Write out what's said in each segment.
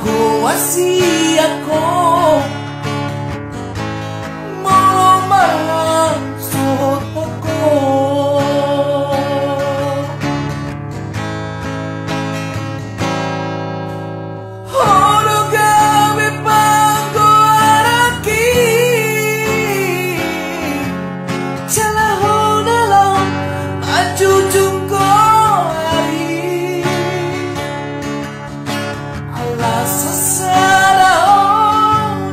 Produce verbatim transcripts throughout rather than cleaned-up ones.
Goas sian ho, molo marsohot ho. Ho do gabe panggoaranki, jala ho na laho manjujung goar i. Ala sasada ho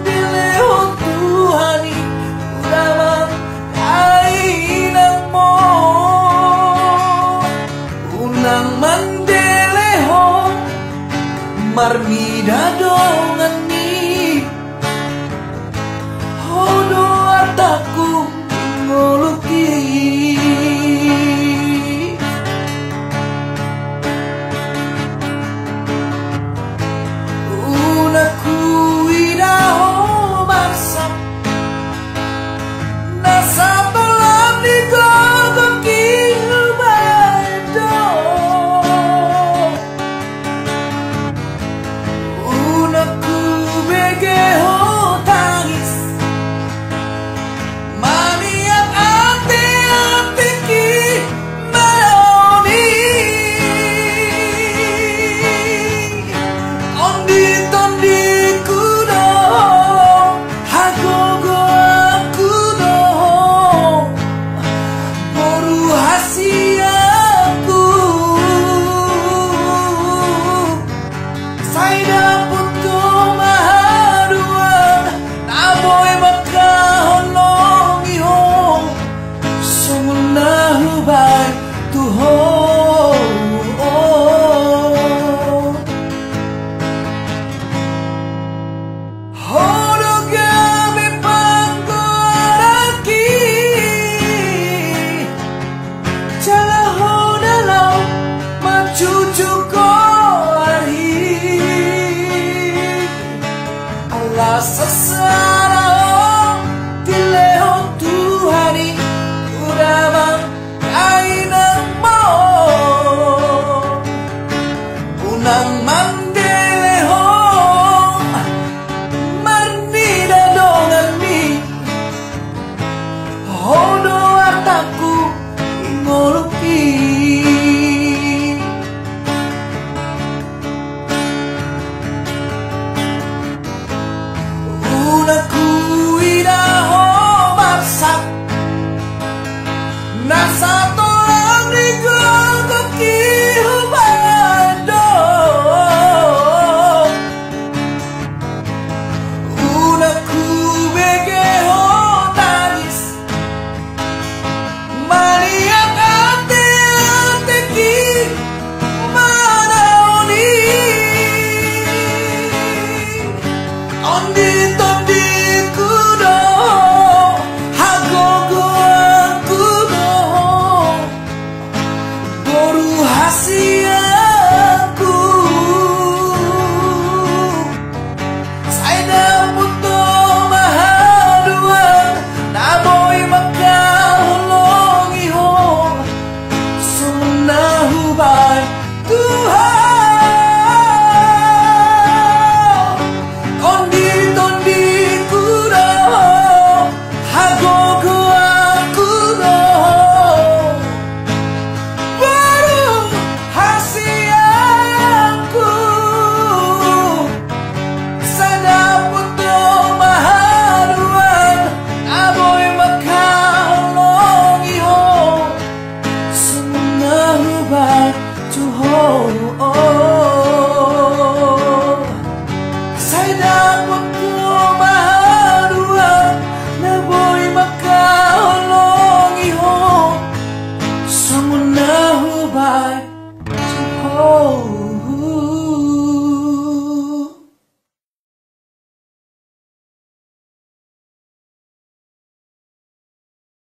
dilehon Tuhan i, tu damang dainangmu. Unang mandele ho marnida donganmi. Ho do artangku di ngolungki. Unang huida ho marsak, na satolam ni gogongki hubaen do. Unang hubege ho tangis, maniak ate-ateki manaon i. Tondi-tondingku do ho, hagogoonku do ho, boru hasianku. Sai dapot ho ma haduan na boi mangkaholongi ho, songon na hubaen tu ho. Ho do gabe panggoaranki, jala ho na laho manjujung goar i. Ala sasada ho dilehon Tuhan i, tu damang dainangmu. Unang mandele ho marnida donganmi. Ho do artangku di ngolungki. Unang huida ho marsak, na satolam ni gogongki hubaen do. Unang hubege ho tangis, maniak ate-ateki manaon i. Tondi-tondingku do ho, hagogoonku do ho, boru hasianku. Sai dapot ho ma haduan na boi mangkaholongi ho, songon na hubaen tu ho. Tondi-tondingku do ho, hagogoonku do ho, boru hasianku. Sai dapot ho ma haduan na boi mangkaholongi ho, songon na hubaen tu ho. Sai dapot ho ma haduan na boi mangkaholongi ho, songon na hubaen